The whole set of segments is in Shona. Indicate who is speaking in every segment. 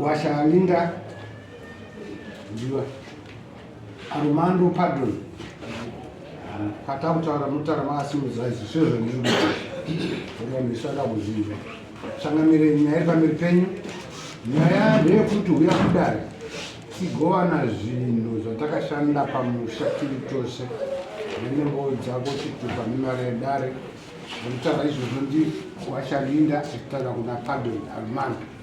Speaker 1: Ngwasha Linda ndiwa Armando Pardon kwatakutaura mutaura makasimudza izvi sezvo ndiri kuti vanhu vese vada kuzvinzwa changamire nyaya iri pamberi penyu nyaya ndeyekuti huya kudare tigovana zvinhu zvatakashanda pamusha tiri tose nenembo dzako chitupa nemari yedare Ndikutaura izvozvo ndi washalinda achitaura kuna Pardon Armando.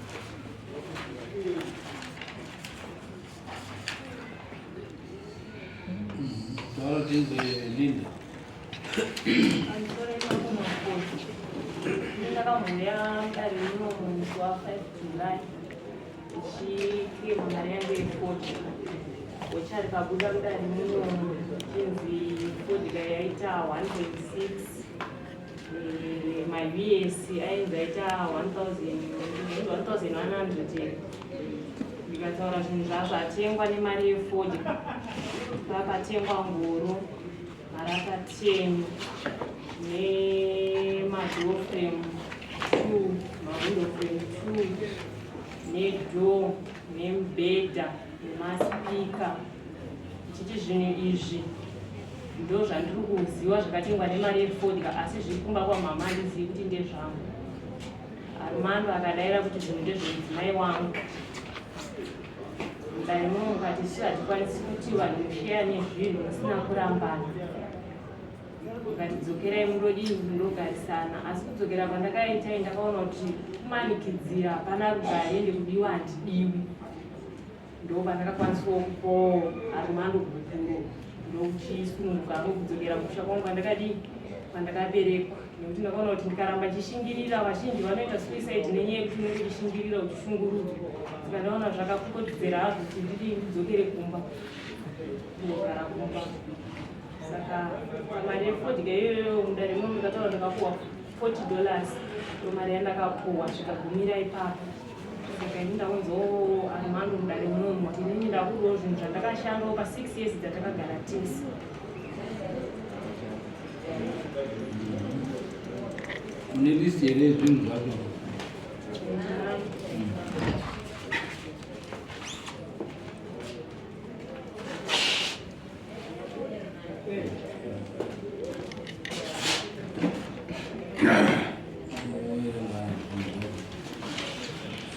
Speaker 2: Taura tinzwe Linda.
Speaker 3: Ndakambouya mudare muno musi wa 5 July ndichiclaima mari yangu yefodya. Gocha rikabuda mudare muno chinzi fodya yaita 1.6 maUS ainzi aita 1100 ndikataura zvinhu zvazvatengwa nemari yefodya papatengwa ngoro marata 10 nemadoor frame 2 mawindow frame 2 nedoor nemubhedha nemaspika ndichiti zvinhu izvi ndo zvandiri kuziva zvakatengwa nemari yefodya asi zviri kumba kwamama handizivi kuti ndezvangu armando akadaira kuti zvinhu ndezvemudzimai wangu dai muno mukati isu hatikwanisi kuti vanhu musheya nezvinhu musina kurambana Ndikati dzokerai mundodii mundogarisana asi kudzokera kwandakaita ndakaona kuti kumanikidzira hapana rugare ende kudiwa handidiwi ndopandakakwanisawo kupawo arumando gupuro ndokuchisununguka ndokudzokera kumusha kwangu kwandakadii kwandakaberekwa nekuti ndakaona kuti ndikaramba chishingirira vazhinji vanoita suicide nenyaya yekuti unenge uchishingirira uchishungurudzwa saka ndaona zvakakodzera hazvo kuti ndidii ndidzokere kumba kundogara kumba saka pamari yefodya iyoyo mudare muno ndakataura ndakapuwa 40 dollars ndo mari yandakapuwa zvikagumira ipapo saka ini ndaunzawo armando mudare munomu kuti inini ndakudawo zvinhu zvandakashandawo pa six years dzatakagara tese
Speaker 2: Une list here yezvinhu zvacho?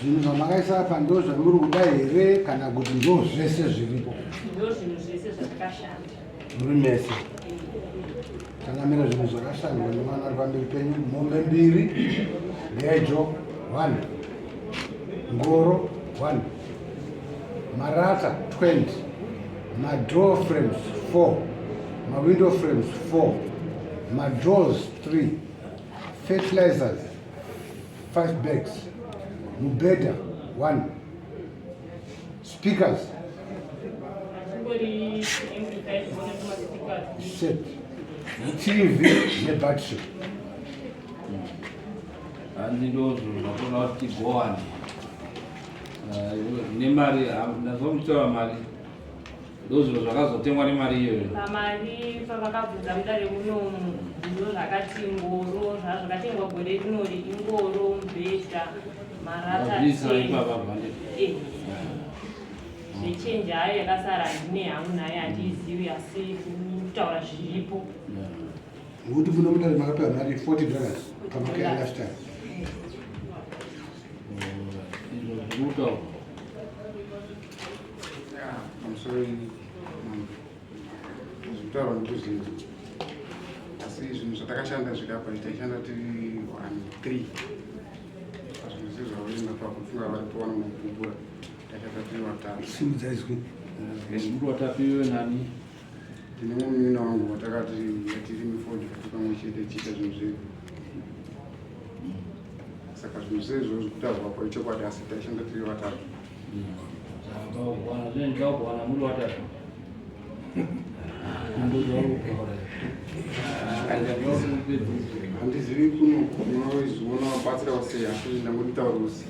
Speaker 1: Zvinhu zvamakaisa apa ndo zvamuri kuda here kana kuti ndo zvese zviripo?
Speaker 3: Ndo zvinhu zvese zvatakashanda.
Speaker 1: Muri mese. Tangamira zvinhu zvakashandwa nemwana ari pamberi penyu. Mombe mbiri, ngejo 1, ngoro 1, marata 20, madoor frames 4, mawindow frames 4, madoors 3, fertilizers 5 bags, mubhedha 1, speakers set tv nebattery
Speaker 2: hanzi ndozvo zvatoda kuti tigowane nemari ndazwa muchitaura mari ndozviro zvakazotengwa nemari iyoyo
Speaker 3: pamari pavakabvunza mudare munomu ndo zvakati ngoro zvazvakatengwa gore rinori ingoro mubhedha marata eh. zvechenji hayo yakasara handine hangu nayo handiizivi asi kutaura zviripo
Speaker 1: Ngokuti muno mudare makapiwa mari 40 dollars pamakaya last time.
Speaker 4: Pamusoro zvekutaura ndikuzvinzwa asi zvinhu zvatakashanda zviri apa taishanda tiri one three pazvinhu sezvaoenda pakufunga varipo vanonopupura taishanda tiri vatatu
Speaker 1: Simudza izwi.
Speaker 2: Muri watatu iwe nani?
Speaker 4: Ndine munin'ina wangu watakati tiri mifodya pamwe chete tichiita zvinhu zvedu saka zvinhu zvezvo zvekutaurwa kwa ichokwadi asi taishanda tiri vatatu
Speaker 2: Ndakugwana muri watatu.
Speaker 4: Handizivi kuno munoizviona wabatsirawo sei asi ndangonditaurawo sei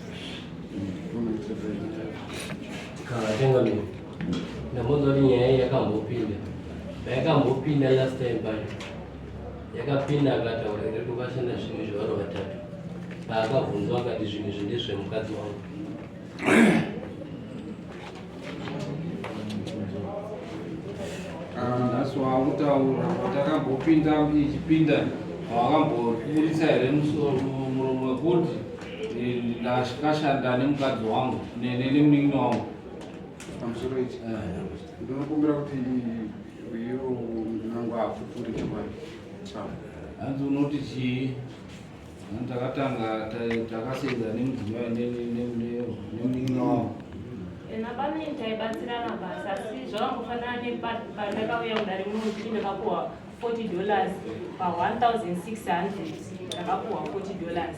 Speaker 5: Katenga mimi. Ndambonzwa kuti nyaya iyi yakambopinda. Payakambopinda last time pacho. Yakapinda akataura here kuti ukashanda zvinhu izvi vari vatatu. Paakabvunzwa akati zvinhu izvi ndezvemukadzi wangu.
Speaker 2: kutaura patakambopinda ichipinda wakamboburitsa here muromo wekuti eh, ndakashanda nemukadzi wangu nemunin'ina wangu
Speaker 4: pamusoro ichi eh. ndinokumbira kuti iyo mudzimai wangu apupure chokwadi
Speaker 2: hanzi unoti chii Takatanga takasenza nemudzimai nemunin'ina wangu.
Speaker 3: Nabamini taibatsirana basa asi zvakangofanana nepandakauya kudare muno kuti ndakapuwa 40 dollars pa 1600 ndakapuwa 40 dollars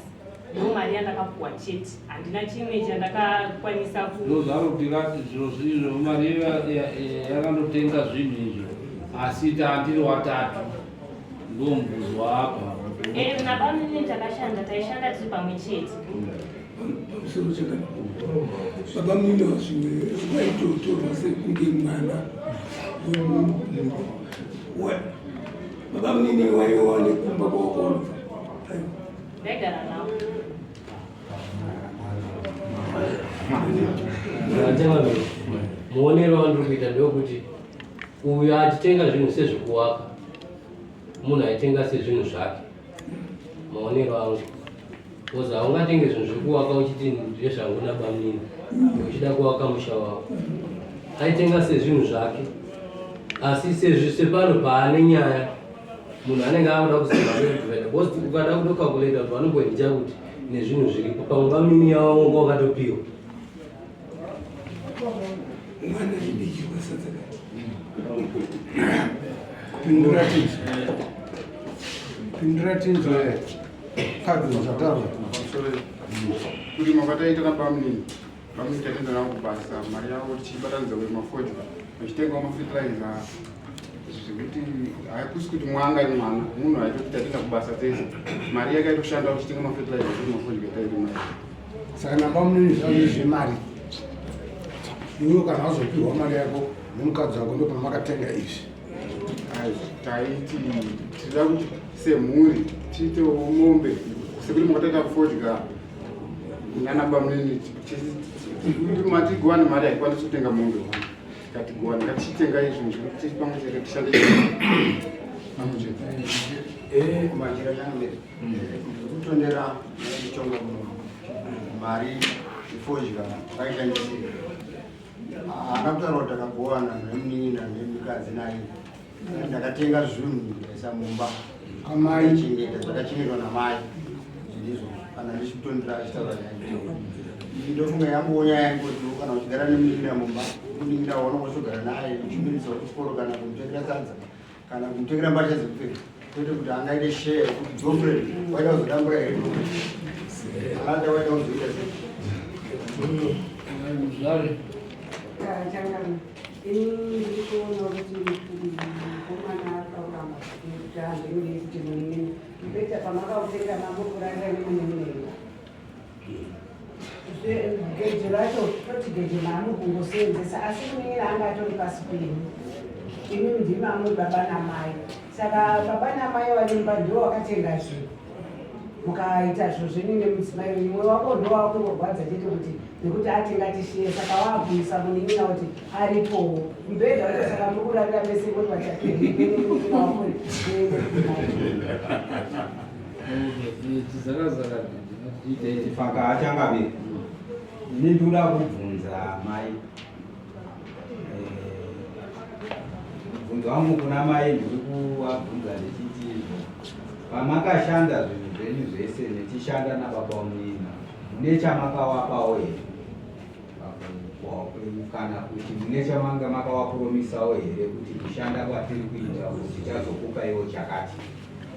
Speaker 3: ndo mari yandakapuwa chete handina chimwe chandakakwanisa ku
Speaker 2: ndozvaro kuti zviro zvizvo mari yakandotenga zvinhu izvo asi tandiri watatu ndomubvunzo apa
Speaker 3: eh, nabamini takashanda taishanda tiri pamwe chete
Speaker 6: pamusoro chakati baba munini zvimwe vaitotorwa sekunge mwana wemunhu baba munini waiwa nekumba kwawakonobva
Speaker 3: ndaigara navo
Speaker 5: Muonero wandiri kuita ndewekuti uyu achitenga zvinhu sezvekuwaka munhu aitenga sezvinhu zvake maonero angu bcause haungatenge zvinhu zvekuwaka uchiti ndezvangu nabamnini uchida kuwaka musha wako aitenga sezvinhu zvake asi sezvi sepano paane nyaya munhu anenge akuda kuziva because ukada kutokalkulata kuti vanongoendicha kuti nezvinhu zviripo pamwe bamnini yavo wanga wakatopiwa
Speaker 6: Mwana aibikirwa sadza kati.
Speaker 1: Pindura tinzwe. Pindura tinzwe. Kadzi zvataurwa.
Speaker 4: Kurima kwataita nabamunini, bamunini tatoenda navo kubasa, mari yavo tichibatanidza kurima fodya, vachitengawo mafertilizer zvekuti haikusi kuti mwanga ni mwana munhu aitoti tatoenda kubasa tese mari yake aitoshanda uchitenga mafertilizer kurima fodya tairima
Speaker 1: Saka nabamunini zvavo zvemari. Iwe kana wazopiwa mari yako nemukadzi wako ndopamakatenge izvi.
Speaker 4: Taiti tinoda kuti semhuri tiitewo mombe sekuti mukataita fodya nana bamunini matigowane mari haikwanisi kutenga mombe one tikatigowana ngatichitengai zvinhu zvekuti pamwe chete tishande pamwe chete.
Speaker 1: Eh, manjira changamire. Ndikutondera mitongo muno mari ifodya vaishandisira haana kutaura kuti takagowana nemunin'ina nemukadzi naye ndakatenga zvinhu ndikaisa mumba amai chengeta zvakachengetwa namai ndizvo kana ndichitondera achitaura nyaya ndofunga yanguwo nyaya yangu kuti kana uchigara nemunin'ina mumba munin'ina waunongosogara naye uchimirisa kuchikoro kana kumutengera sadza kana kumutengera mbatya dzekupfeka kwete kuti angaite share yekuti girlfriend waida kuzodambura here alanda waida kuzoita sei
Speaker 2: Muzvare.
Speaker 7: Changana, ini ndiri kuona kuti mukomana akauramba kuti handinge kuti munini beta pamakautenga mambokurarira nemunini Gejo racho toti gejo maamukungosenzesa asi munin'ina anga atori pasi penyu imi ndimi amuri baba namai saka baba namai vanemba ndiwo wakatenga zvinhu mukaita zviro zvenyu nemudzimai wenyu mwoyo wako ndo wakungorwadza chete kuti nekuti atenga tishiye saka wakuisa munin'ina kuti aripowo mubhedha wacho saka muri kurarira mese muri vatatu nemunin'ina wako nemudzimai
Speaker 8: Faka achangamire. Ini ndikuda kubvunza mai. Eh, mubvunzo wangu kuna mai ndiri kuvabvunza ndichiti izvo pamakashanda zvinhu zvenyu zvese nechishanda nababa munina mune chamakavapawo here pakuwawo kwenyu kana kuti mune chamanga makavapromisawo here kuti kushanda kwatiri kuita uku tichazokupaiwo chakati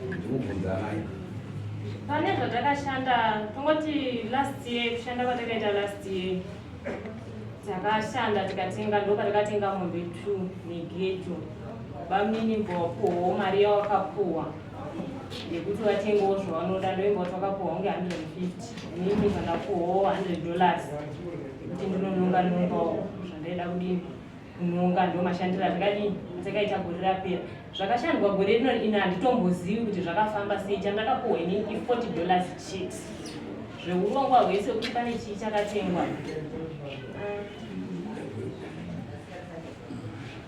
Speaker 8: Ndikubvunza mai.
Speaker 3: Pane zvatakashanda tongoti last year kushanda kwatakaita last year takashanda tikatenga ndopatakatenga mombe two negejo bamnini mbowapuwawo mari yawakapuwa yekuti vatengewo zvavanoda ndoimba kuti vakapuwa kunge 150 inini vandapuwawo 100 dollars yekuti ndinononga nongawo zvandaida kudini Kunonga ndo mashandiro atakadii atakaita gore rapera. Zvakashandwa gore rino ini handitombozivi kuti zvakafamba sei chandakapuhwa ini i 40 dollars chete. Zveurongwa hwese kuti pane chii chakatengwa.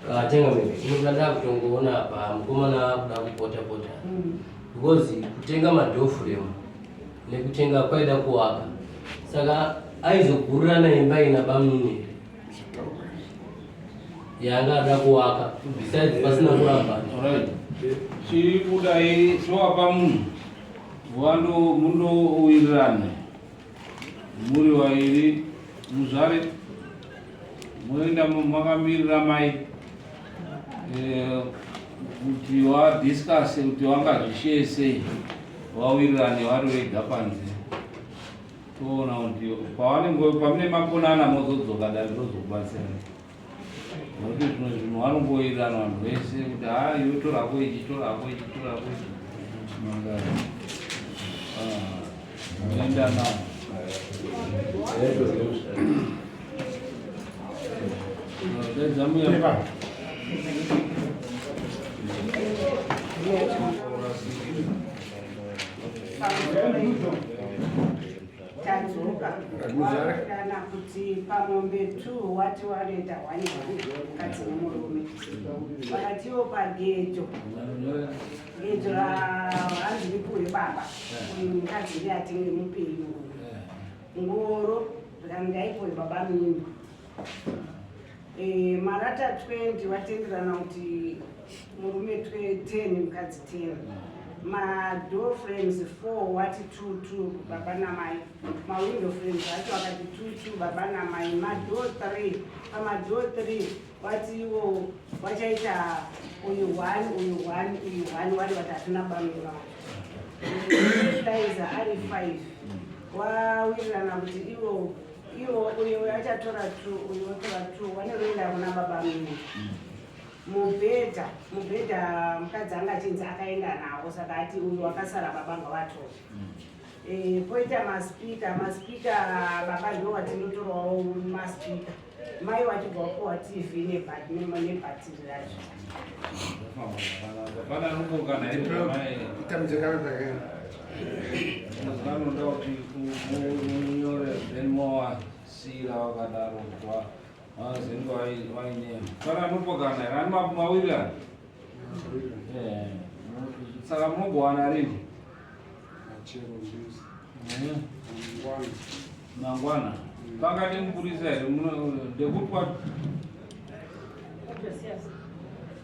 Speaker 5: Changamire, inoda ndakutongoona apa mukomana akuda kupota pota because kutenga madoor frame nekutenga kwaida kuwaka saka aizogurirana imba ina bamunini here yanga ada kuwaka besides pasina kurambana.
Speaker 2: Alright. Chiri kudai chowapa munhu wando mundowirirana muri vairi muzvare moenda makamirira mai eh, kuti wadiscase kuti wangazvishiye sei wawirirane vari vega panze toona kuti pavanenge pamune makonana mozodzoka dare tozokubatsira nokuti zvimwe zvinhu vanongowirirana vanhu vese kuti ha iwe torako ichi torako ichi torako ichi moenda ah, nawo daidza muya.
Speaker 7: Tadzoka kana kuti pamombe two wati wanoita one one mukadzi nemurume vakatiwo pagejo gejo hanzi ripuhwe baba uyu mukadzi ndiye atenge mupenyu ngoro zvikanzi ngaipuhwe baba mimba. Eh, marata 20 vatenderana kuti murume 10 mukadzi 10 madoor frames 4 wati 2 2 baba namai mawindow frames acho akati 2 2 baba namai madoor 3 pamadoor 3 wati iwo wachaita uyu 1 uyu 1 uyu 1 wari vatatu nabamira fertilizer ari 5 wawirirana kuti iwo Iwo uyo achatora two uyo otora two wanoroenda kuna baba mimi. Mubhedha mubhedha mukadzi anga achinzi akaenda nawo saka ati uyo wakasara baba ngavatore. Eh, poita maspika maspika baba ndiwo watinotorawo maspika mai wachibva wapuwa tv nebhatiri racho.
Speaker 2: Pana anopokana here mai? Vanoda kuti munyore then mowasiira wakadaro kuti vazenge vaine pana anopokana here ani mawirirana eh, saka munogowana rini eh. Mangwana pangati mupurisa here ndekuti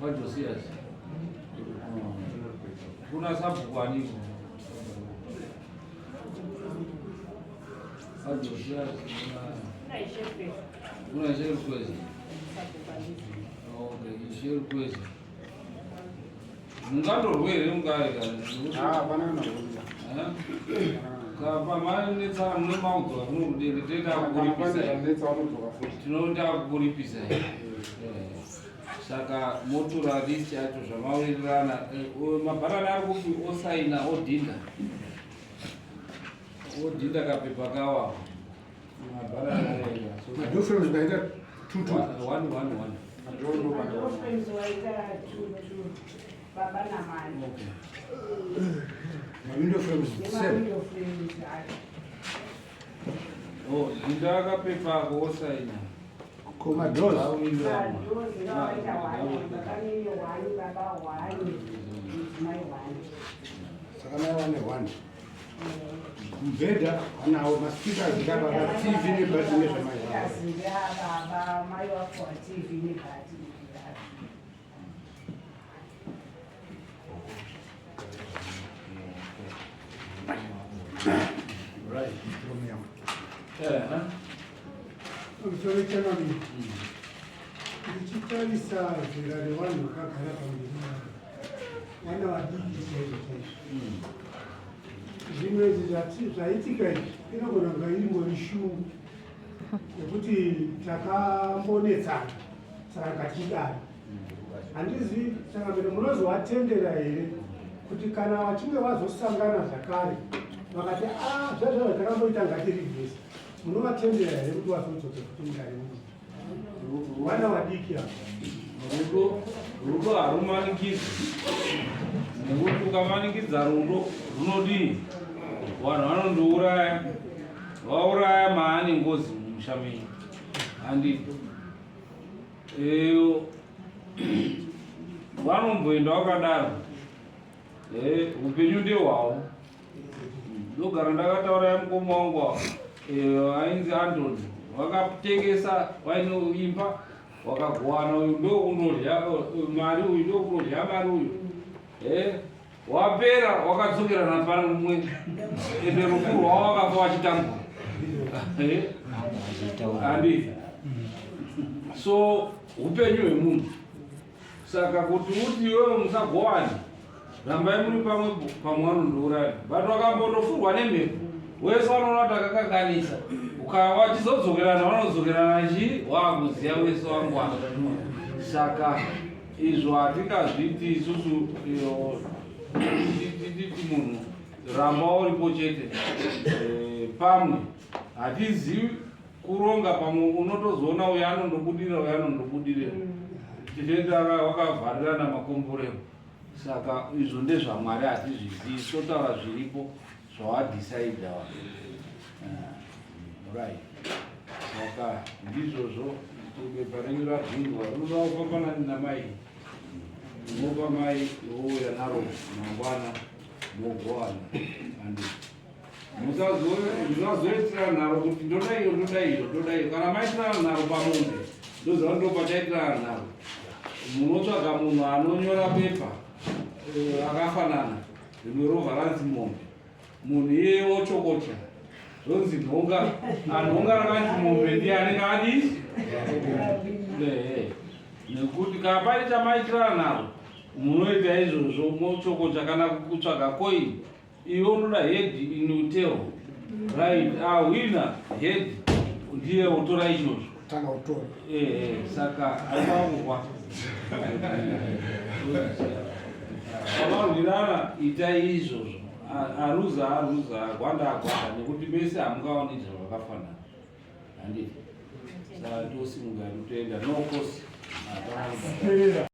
Speaker 2: kwaJosias kuna sabhuku aniko kwaJosias kuna Sherukwezi. Okay, Sherukwezi mungatorwe here mungare
Speaker 4: hapana kana
Speaker 2: pamanetsa mune maudzoka kuno kudenge toita kukuripisai tinoita kukuripisai eh, saka motora list yacho zvamawirirana eh, mabharani ari kupi osaina odhinda odhinda kapepa kawa mabharani arega
Speaker 1: One,
Speaker 2: one, one.
Speaker 7: Baba namai.
Speaker 2: Okay.
Speaker 1: Mawindow frames same.
Speaker 7: Window frames acho.
Speaker 2: Oh, ndakapepa kosaina.
Speaker 1: Ko madoors.
Speaker 7: Madoors ngawaita one, baba mimi one, baba one, mudzimai one.
Speaker 1: Saka mai wane one. Mubhedha anawo maspeakers ndababa TV nebhati nezvamai.
Speaker 7: Maspeakers ndababa, mai wapuwa TV nebhati.
Speaker 6: Pamusoro changamire, ndichitarisa zera revanhu vakagara pamberi vangu, vana vadiki chaizvo chaizvo. Zvimwe izvi zvaitika izvi inogona kunga iri shungu yekuti takambonetsana saka ngatidai. Handizivi changamire munozovatendera here kuti kana vachinge vazosangana zvakare vakati a ah, zvezvo zvatakamboita ngatirivhesi munovatendera here kuti vazodzoke futi mudare muno vana vadiki ava
Speaker 2: rudo rudo harumanikidzwi nekuti ukamanikidza rudo runodii vanhu vanondiuraya vauraya maane ngozi mumusha menyu handii Eyo Vanomboenda wakadaro. Eh, upenyu ndehwavo. Ndogara ndakataura yamukoma wangu eh, ainzi Antony. Vakatengesa vaine imba wakagowana uyu ndokundodya eh, mari uyu ndokundodya mari uyu. Eh, wapera wakadzokera napamwe ende rufu rwavo wakafa wachitambura. Eh, handiti. So upenyu hwemunhu Saka kuti uti iwewe musagowane, rambai muri pamwe pamwe vanondiuraya. But vakambondofurwa nemhepo wese vanoona kuti akakanganisa. Ukavachizodzokerana vanodzokerana chii wakuziva wese wangwana. Saka izvo hatingazviiti isusu titi munhu ramba uripo chete eh, pamwe hatizivi kuronga pamwe unotozoona uyo anondobudirira uyo anondobudirira tichete wakavharirana makomborero saka izvo ndezvamwari hatizvizii totaura zviripo zvawadhisaidha wa ah, right saka ndizvozvo bepa renyu radhindwa rinoda kufamba namai unopa mai wouya naro mangwana mogowana andi musazoitirana nharo kuti ndoda iyo ndoda iyo ndoda iyo kana maitirana nharo pamombe ndoziva ndo pachaitirana nharo munotsvaga munhu anonyora pepa eh, akafanana rimwe rovha ranzi mombe munhu iyeye ochokocha zvonzi nhonga anhonga rakanzi mombe ndiye anenge adii nekuti kana paine chamaitirana nharo munoita izvozvo mochokocha kana kutsvaga koini Iwe unoda head in tail. Right, ahwina head ndiye otora izvozvo.
Speaker 1: Tanga utora.
Speaker 2: Eh, eh, saka aivakuhwa. Pamarwirana itai izvozvo. Aruza aruza, agwanda agwanda nekuti mese hamungaoni zvakafanana. Handiti. Saka tosimuka toenda no course. Hapana kubhadhara.